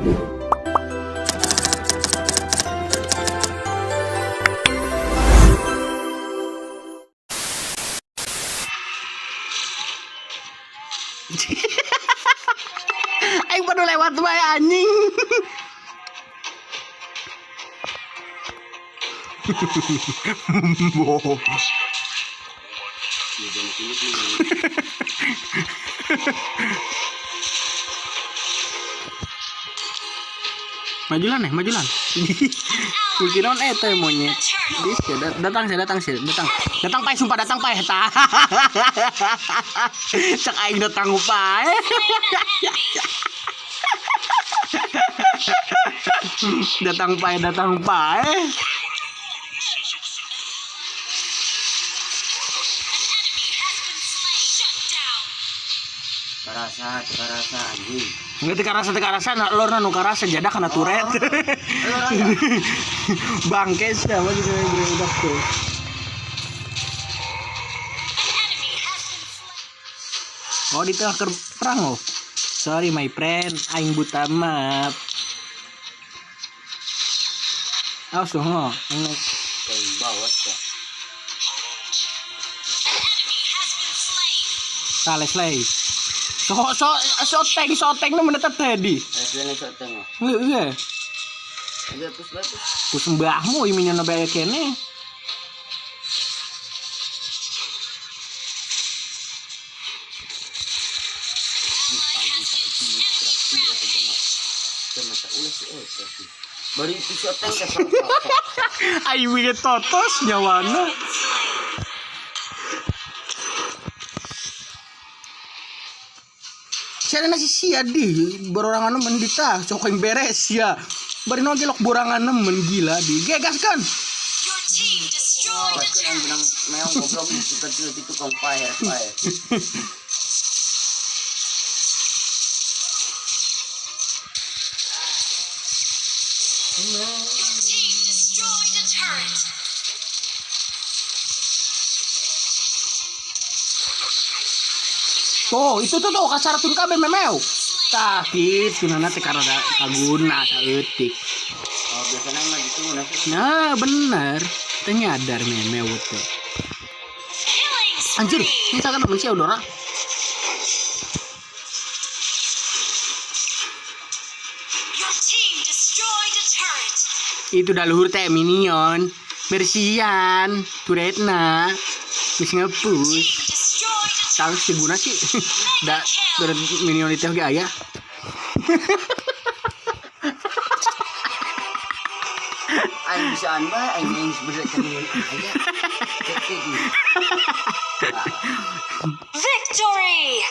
Aing pada lewat bae anjing. Majulan nih, majulan. Ulti naon eta monyet. Dis ya, datang sih, datang sih, datang. Datang pae, sumpah datang pae eta. Cek aing datang pae. Datang pae, datang pae. Karasa, karasa anjing. Nggak teu karasa, teu karasa, na lorna nu karasa jada kana turret. Bangke siapa gitu udah tuh. Oh, di tengah perang oh. Sorry my friend, aing buta map. Awas tuh, ngo. Bawas ya. Tah Leslie. So so so tank so tank nu menetap tadi. Leslie sok tengok. Heeh. Iya, pus bae pus. Ku sembahmu iminya na bae kene. Bari itu sok tank teh. Aing we totos nyawana. Siapa nasi sia di borangan nemen di tah sok yang beres ya. Bari nong gelok borangan nemen gila di. Gegas kan. Pasti yang bilang meong goblok itu itu tukang pae pae. Tuh, itu tuh tuh kasaratun kabeh memeu. Tah kitu nana teh karena kaguna saeutik. Oh, biasanya mah gitu nasi. Nah, bener. Teh nyadar memeu teh. Anjir, misalkan temen si Audora. Itu dah luhur teh minion. Bersihan, turretna. Geus ngepush. Tahu sih guna sih. Da turret minion itu oge aya. Aing bisaan bae aing aing sebenarnya minion aya. Cek. Victory!